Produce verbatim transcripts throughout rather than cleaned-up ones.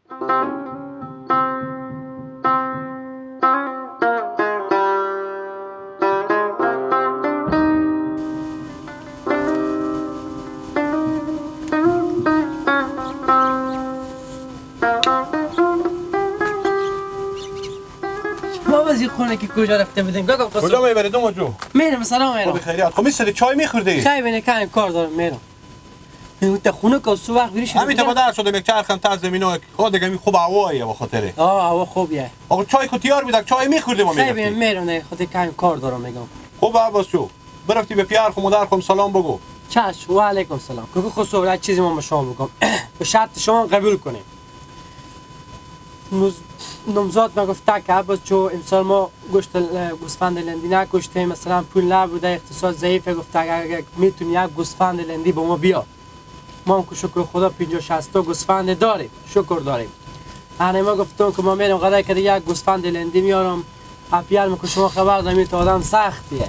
بابا زی خونه که کجا رفته بودیم؟ کاکا خسرو. کجا می‌بری دوماد جو؟ میرم، سلام میرم. خوبی خیریت؟ خب می‌سری چای می‌خوردی؟ چای بینه کمی کار دارم میرم. می‌گم تا خونه که سو وقت بیری شده. همین تا بدر شدم یک چرخم تا زمینا که ها دیگه می خوب هواییه به خاطره. آه، هوا خوبیه. آقا چای کو تیار بیدک، چای می‌خوردیم ما خیلی می‌رفتیم. میرم نه، خود کمی کار دارم می‌گم. خوب عباس جو. برفتی به پیار خو مادر خو سلام بگو. چشم، و علیکم سلام. کاکا خسرو، یک چیزی ما به شما بگم. به شرط شما قبول کنیم. نوز-، نامزاد ما گفته که عباس جو امسال ما گوشت ل-، گوسفند لندی نکشتیم، مثلاً پول نبوده، اقتصاد ضعیفه، گفته اگر، اگر می‌تونی یک گوسفند لندی با ما بیار. ما هم که شکر خدا پنجاه شصت تا گوسفند داریم، شکر داریم. انه ما گفتم که ما میرم غذای که دیگه یک گوسفند لندی میارم. اپیار می‌کنم شما خبر داریم، این آدم سختیه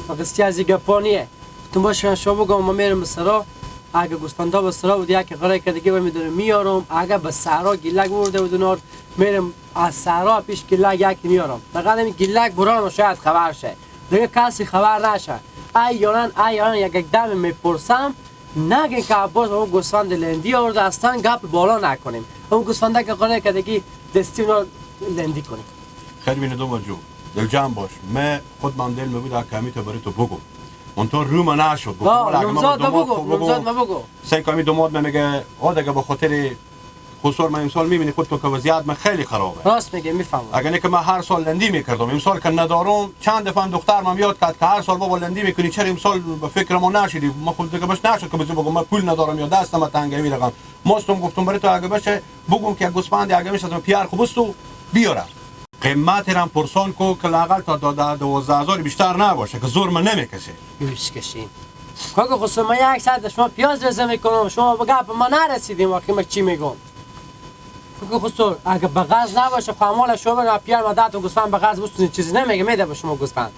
و قصه از این گپا نیه. گفتم باشه، شما بگم، ما میرم به سرا، اگه گوسفندا به سرا بود، یک غذای که دیگه می‌دارم میارم، اگه به صحرا گیلک برده بود اونار، میرم از صحرا پیش گیلک یک میارم. فقط این گیلک برام شاید خبر شه، دیگه کسی خبر نشه. ای یاران، ای یاران، یک، یک دم میپرسم، نگین که عباس بابا گوسفند لندی آورده، اصلاً گپ بالا نکنیم. اون گوسفنده که قانع کردگی دستی اونا لندی کنیم. خیر بینی دوماد جو. دل جمع باش. من خود من دل می‌بود که همیته برای تو بگم. من تو رو من نشد. گفتم، آه، والا اگه من نامزاد دوماد بگو، خود بگم، نامزاد بگو. سعی کنم دوماد من میگه، آه، دیگه به خاطر خسرو من امسال می‌بینی خود تو که وضعیت من خیلی خرابه. راست میگه، می‌فهمم. اگه نه که من هر سال لندی می‌کردم، امسال که ندارم، چند دفعه هم دختر من یاد کرد که هر سال بابا لندی می‌کنی، چرا امسال به فکر ما نشدی؟ ما خود دیگه بس نشد که بزو بگم من پول ندارم یا دست من تنگه می رقم. ماستم گفتم برای تو اگه بشه بگم که یک گوسفندی اگه می‌شه از پیار خو بستو بیاره. قیمت رم پرسان کو که لااقل تا دو-، ده-، دوازده هزار بیشتر نباشه که زور من نمی‌کشه. یوش کشیم. کاکا خسرو، من یک ساعت شما پیاز رزه می‌کنم، شما به گپ ما نرسیدیم، آخی من چی می‌گم؟ کاکا خسرو، اگه به قرض نباشه، خو اموال شما بده، پیار ما ده تا گوسفند به قرض بستونی، چیزی نمیگه، می‌ده به شما گوسفند.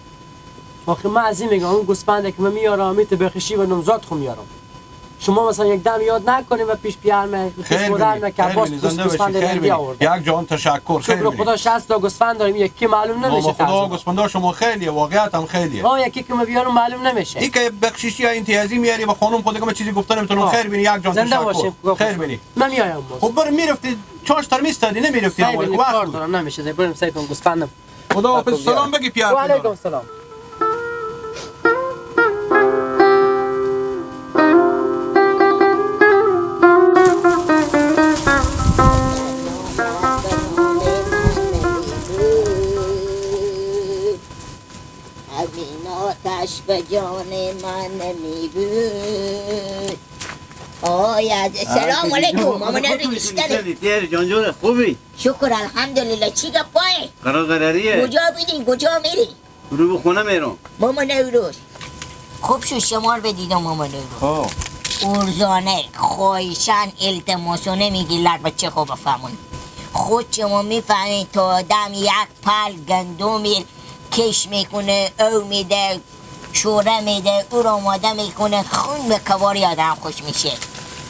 آخی من از این می‌گم، اون گوسفنده که من میارم، می‌ته بخشی و نامزاد خو میارم. شما مثلاً یک دم یاد نکنیم و پیش پیار مه، پیش خیر مادر بینی، مه که خیر عباس بینی، گوس-، زنده باشی، گوسفند خیر لندی بینی. آورده. یک جان تشکر، خیر شکر بینی. خدا شصت تا گوسفند داریم، یکی معلوم نام نمیشه خدا تقریباً. گوسفندا شما خیلیه، واقعیت هم خیلیه. آه، یکی که من بیارم معلوم نمیشه. این که بخششی یا امتیازی میاری و خانم خود دیگه من چیزی گفته نمیتونم. آه. خیر بینی، یک جان زنده تشکر. باشیم. خیر بینی. من میایم باز. خب برو میرفتی، چاش تر میستادی، نمیرفتی خیر اما بینی، وقت کار بود. دارم، نمیشه. بریم سعی کنم گوسفندم. خدا حافظ. سلام بگی پیار. و علیکم سلام. همین آتش به جان من می‌بود. آی عزیز، سلام علیکم. ماما نوری، اشکنی. تیار جان جان، خوبی؟ شکر الحمدلله. چی گپایه؟ قرار قراریه. کجا بیدین، کجا میری؟ رو به خونه میرم. ماما نوروز. خوب شد شما رو بدیدم ماما نوروز. خب. ارزانه، خواهشاً، التماسانه میگی لر بچه خوب بفهمون. خود شما می‌فهمید تا آدم یک پل گندم کش می‌کنه، او می‌ده، شوره می‌ده، او رو آماده می‌کنه، خون به کواری آدم خوش می‌شه.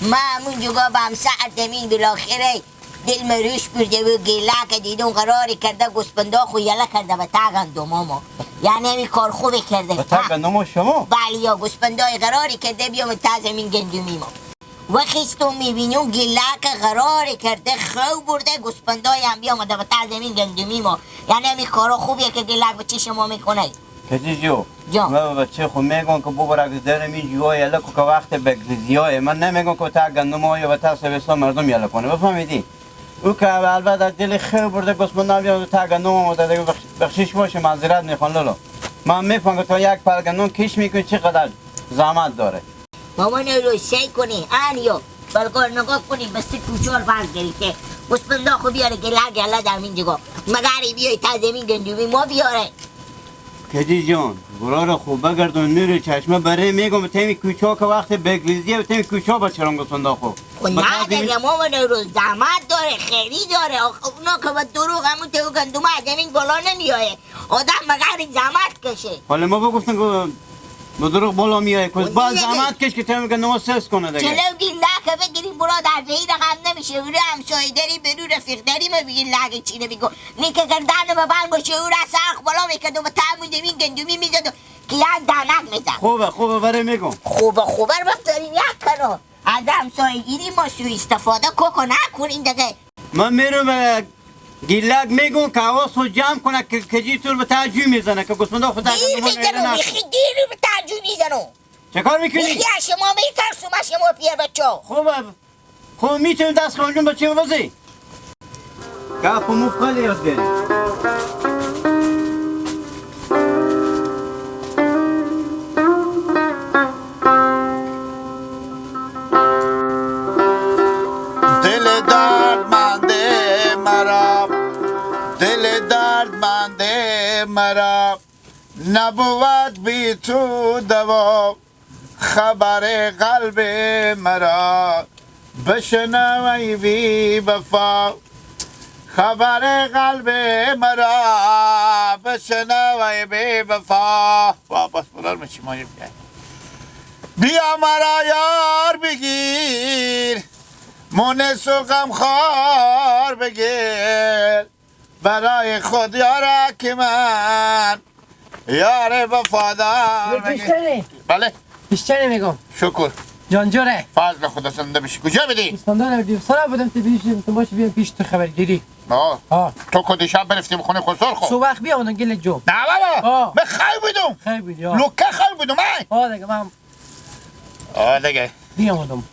من همون جگا به همسر دمین بالاخره دل مروش برده و گیلک دیدم قراری کرده گوسپندا خو یله کرده به تا گندما ما. یعنی همی کار خوبی کرده. به تا گندما شما؟ بله، یا گوسپندای قراری کرده بیام تا زمین گندمی ما. و خیستم می‌بینم گیلک قراری کرده خو برده گوسپندای هم بیامده به تا زمین گندمی ما. یعنی همی کارا خوبیه که گیلک به چه شما می‌کنه. کجی جو؟ جان. من به بچه خو می‌گم که ببر اگه در این جوای یله که وقت بگریزی های. من نمی‌گم که تا گندم های و تا سویسا مردم یله کنه. بفهمیدی؟ او که البته دل خیر برده گوسپندا بیاد تا گندم آمده دیگه بخش-، بخشش باشه، معذرت می‌خوام لالا. من می‌فهمم که تا یک پل گندم کش می‌کنی چقدر زحمت داره. ماما نوروز، سعی کنی، انیا، بلکار نگاه کنی، بس کوچال برگ گرفته. گوسپندا خو بیاره گله گله در این جگا. مگری بیای تا زمین گندمی ما بیاره. کجی جان، برار خو بگردون نور چشمه بره می‌گم، تیمی کوچا که وقت بگریزیه، تیمی کوچا بچرم گفتن دا خو. خو بتا نه دیگه ماما نوروز، زحمت داره، خیلی داره. آخه اونا که به دروغ همون تو گندم از زمین بالا نمیایه. آدم مگر زحمت کشه. حالا ما بگفتن که به دروغ بالا میای کس. باز زحمت کش که تو میگه نو سس کنه دیگه. چلو گیلک بگیریم برادر، به این رقم نمیشه. برو همسایه داری، برو رفیق داری، ما بگیر لگه چی نمیگو. نیکه گردن ما بند باشه، او را سرخ بالا میکرد و به تمون زمین گندمی میزد و که یک دانک میزد. خوبه، خوبه، بره میگم. خوبه، خوبه رو بفتاری یک کنو. از همسایه‌گیری ما سوء استفاده کو، کو نکنین دیگه. من می‌رم، اه، گیلک می‌گم که حواس خود جمع کنه که کجی طور به تعجب می‌زنه که گوسفندا خود اگه دیر می‌زنه، نکنه. بیخی دیر به تعجب می‌زنه. چه کار می‌کنی؟ بیخی از شما می‌ترسم، از شما پیر بچه. خوبه. خب می‌تونی دست خانجون بچه بزی. گپ و مفت خیلی یاد داری. دل دردمند مرا، دل دردمند مرا، نبود بی تو دوا. خبر قلب مرا بشنو ای بی وفا، خبر قلب مرا بشنو ای بی وفا. بابا، بلار مچی مایه بیای. بیا مرا یار بگیر، مونس و غمخوار بگیر، برای خود یارک من یار وفادار بگیر. بیشتری. بله. بیشتری می‌گم. شکر. جان جوره. فضل خدا، زنده بشی. کجا بدی؟ استاندار دیو سرا بودم، تی بیش تو باش بیام پیش تو خبرگیری. آه. آه. تو کدی شب برفتی بخونه خسر خو؟ سو وقت بیا اونو گل جو. نه بابا. آه. من خیلی بودم. خیلی بودی، آه. لوکه خیلی بودم، ای. آه، دیگه من آه، دیگه. بیامدم.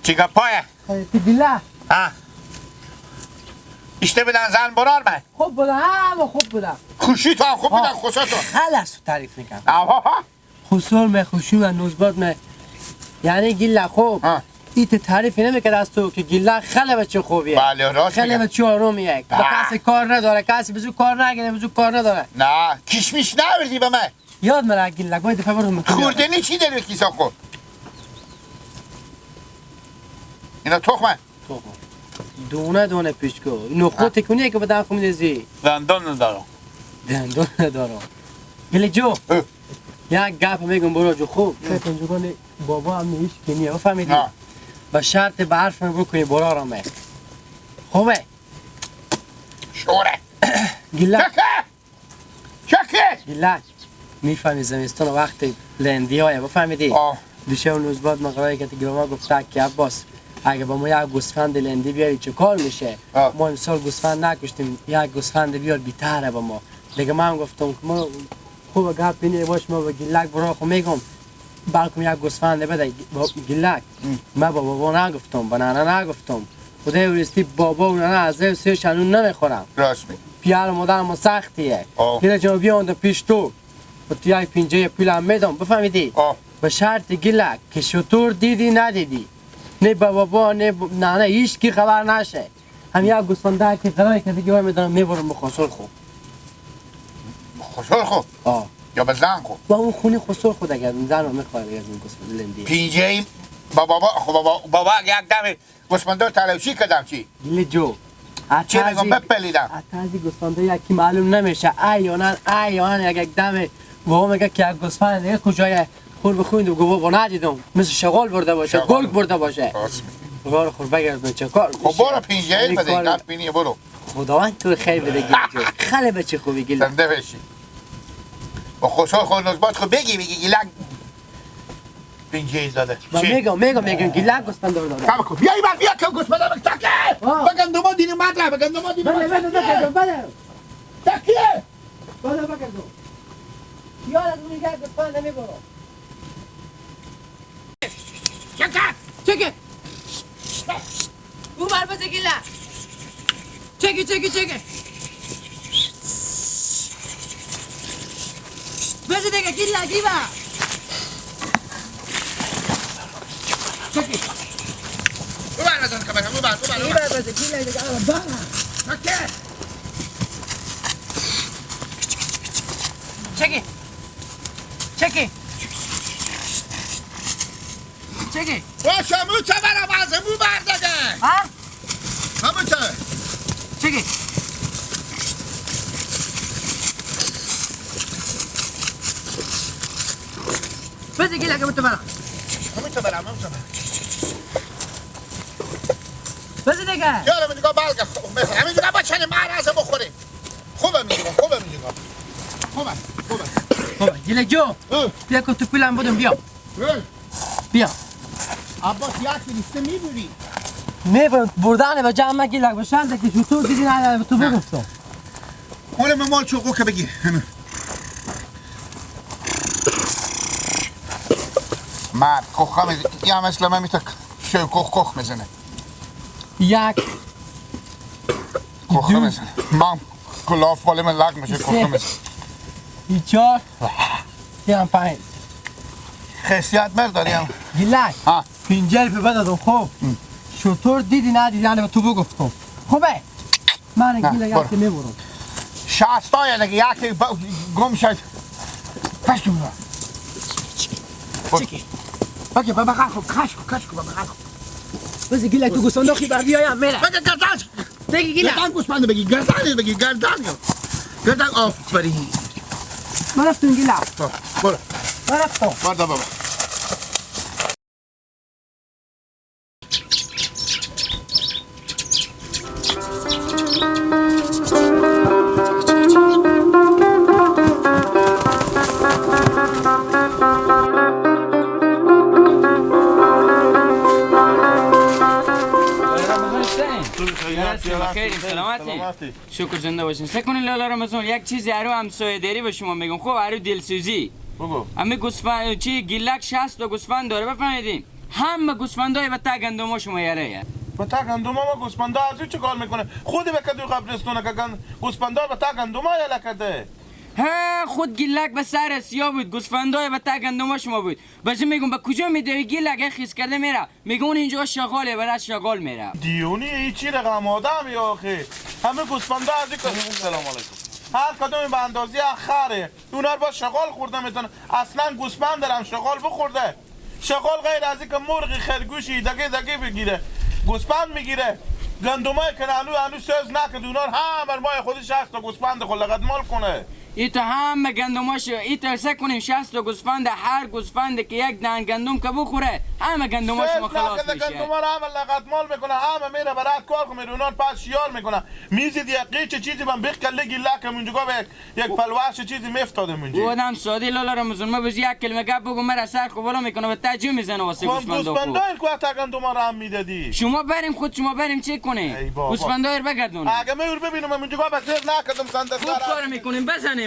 چی گپایه؟ خیلی دیله. ها. اشته بدن زن برار من. خوب بوده، همه خوب بوده. خوشی تو هم خوب بوده، آه. خسر تو. خلاص تعریف می‌کنم. آها. خسر مه، خوشی مه، نوزباد مه. یعنی گیلک خوب. ها. ایت تعریف نمی‌کرد از تو که گیلک خیلی بچه خوبیه. بله، راست می‌گه. خیلی بچه آرومیه. به. به کسی کار نداره، کسی بزو کار نگیره، بزو کار نداره. نه، کشمش نوردی به من. یاد مرا گیلک، باید دفعه برم. خوردنی چی داری کیسا خو؟ اینا تخمه؟ تخمه. دونه دونه پیچکو. اینو خود تکونیه که بدن خو می‌ریزی. دندان ندارم. دندان ندارم. گیلک جو. اه. یک گپ می‌گم برو جو خوب. اه. که کنجوگان بابا هم هیچ کی نیه. بفهمیدی؟ نه. به شرط به حرف من بکنی برارم. خوبه؟ شوره. گیلک. چکه؟ چکه؟ گیلک. می‌فهمی زمستان وقت لندی های، بفهمیدی؟ آه. دیشب نوزباد مقرای که گرما گفته که عباس، اگه با ما یک گوسفند لندی بیاری چه کار می‌شه؟ آه. ما امسال گوسفند نکشتیم، یک گوسفند بیار بیتره با ما. دیگه من هم گفتم که ما خوب گپ اینه باش، ما به گیلک برا خو می‌گم. بلکم یک گوسفند بده، با-، گیلک. ام. من با بابا نگفتم، با ننه نگفتم. خدای ورستی بابا و ننه از این سه شنون نمیخورم. راست می‌گی. پیار مادر ما سختیه. آه. گیلک جان بیا اون پیش تو. و تو یک پنجه پول هم می‌دم، بفهمیدی؟ آه. به شرط گیلک که شطور دیدی ندیدی. نه با بابا، نه ب-، ننه، هیچ کی خبر نشه. هم یک گوسفنده که قرار که دیگه می‌دارم می‌برم به خسر خو. خسر خو؟ آه. یا به زن خو؟ و اون خونی خسر خو دیگه، زن رو می‌خواد دیگه از این گوسفند لندی. پینجه با بابا، خو بابا، بابا یک دم گوسفنده تلاشی کردم چی؟ گیلک جو. چی می‌گم بپلیدم؟ حتی از این گوسفنده یکی معلوم نمیشه. ای یا نه، ای یا نه، یک، یک دم بابا میگه که یک گوسفند دیگه کجایه؟ خور بخوین دو گوه بنا دیدم. مثل شغال برده باشه، شغال. گرگ برده باشه. راست می‌گی. خدا رو خور بگردم، چه کار خب می‌شه؟ برو پینجه این بده، کار گپ بینی، برو. خداوند تو خیر بده گیلک جو. خیلی بچه خوبی گیلک. زنده بشی. و خسر خو نوزباد خو بگی، بگی گیلک پینجه داده. من چی؟ می‌گم، می‌گم، می‌گم، گیلک گوسفند داده. کم کن. بیا این بر، بیا که گوسفند داده. تاکه. آه. بگم دو ما دینی مدره، بگم دو ما دینی بله، مدره. بله، بله، بله، بله. تاکه. بله، بگردم. یار از اون نگه گوسفند نمی‌برم. چکه! چکه! او بر بزه گیلک. چکه، چکه، چکه. بزه دیگه گیلک، گیبا. چکه. او بر بزن کمرم، او بر، او بر، او بر. گیبا بزه گیلک دیگه، آقا، بابا. چکه. چکه. چکه. چکه. باش، همو چه برم از همو بردگه. ها؟ همو چه؟ چکه. بزی گیلک، همین تو برا. همین تو برا، همین تو برا. بزی دیگه. یارم، اینجا بلگه. همین جا بچنی، ما رازه بخوریم. خوبه می‌گیرم، خوبه می‌گیرم. خوبه، خوبه. خوبه، گیلک جو. اه. بیا که تو پولم بدم، بیا. اه. بیا. عباس، یک لیسته می‌بری؟ نه، ب-، بردن به جمع گیلک بشن، که شطور دیدی نه، تو نه. بگفتم. اون من مال چوقو که بگی. همه. مرد، کخ هم از-، یا مثل من می‌تک شو کخ کخ می‌زنه. یک. کخ دو. می‌زنه. من کلاف بالای من لق می‌شه، کخ سه. می‌زنه. ای چهار. ای هم پنج. خاصیت مرد داری هم. گیلک. ها. پنجاه روپیه بده دو خوب. ام. شطور دیدی ندیدی، یعنی به تو بگفتم. خوبه. من نه، گیلک برو. یکی می‌برم. شصت تا یه دیگه، یکی با-، گم شد. کش کن برو. برو. چکی؟ بگه بابا خان خوب، کش کن، کش کن بابا خان خوب. بس گیلک تو گوسفندو خی بر بیایم میره. بگه گردن. بگی گیلک. گردن گوسفند بگی، گردن بگی، گردن یا. گردن، آفرین. برفتون گیلک. برو، برو. برفتون. برو بابا. سلامتی. شکر، زنده باشین. سه کنین لالا رمضان، یک چیزی ارو همسایه داری به شما میگم. خب، ارو دلسوزی. بگو. امی گوسفند، چی، گیلک شصت تا گوسفند داره، بفهمیدین؟ همه گوسفندای به تا گندما شما یاره یه. به تا گندما ما گوسفندا از او چه کار می‌کنه؟ خودی به کدو قبرستونه که گند-، گوسفندا به تا گندما یله کده. ها، خود گیلک به سر سیا بود، گوسفندای به تا گندما شما بود. بس میگم به کجا می‌دوی گیلک خیس کرده میره؟ میگه اون اینجا شغاله، برای شغال میره. دیونی ای چی رقم آدمی آخه؟ همه گوسفندا از این کار. سلام علیکم. هر کدوم به اندازهٔ خره. اونا رو با شغال خورده می‌تونه. اصلاً گوسفند دارم شغال بخورده. شغال غیر از این که مرغ، خرگوشی، دگه دگه بگیره. گوسفند می‌گیره. گندمای که انو، انو سوز نکرد. اونا رو همه مای خودش هست تا گوسفند خود لقد مال کنه. ای تا همه گندماش، ای تا سه کنیم شصت تا گوسفند، هر گوسفند که یک دان گندم که بخوره، همه گندماش شما سوز خلاص نکرده می‌شه. گندما رو همه لقد مال می‌کنه، همه میره برات کار کنه، میره اونا رو پس شیار می‌کنه. میزید یک قیچ چیزی من بخ کله گیلکم اونجا به یک پلوش چیزی میفتاده منجی. او آدم ساده لالا رمضان، ما بزی یک کلمه گپ بگو، مرا سر خو بالا می‌کنه و تجیه می‌زنه واسه خب، گوسفندا کو. گوسفندای کو تا گندما رو هم می‌دادی. شما بریم خود، شما بریم چی کنه؟ ای بابا. گوسفندای رو بگردون. اگه من او رو ببینم، من منجی گوه بسیر نکردم، سندر خوب دارم. کار می‌کنیم، بزنیم.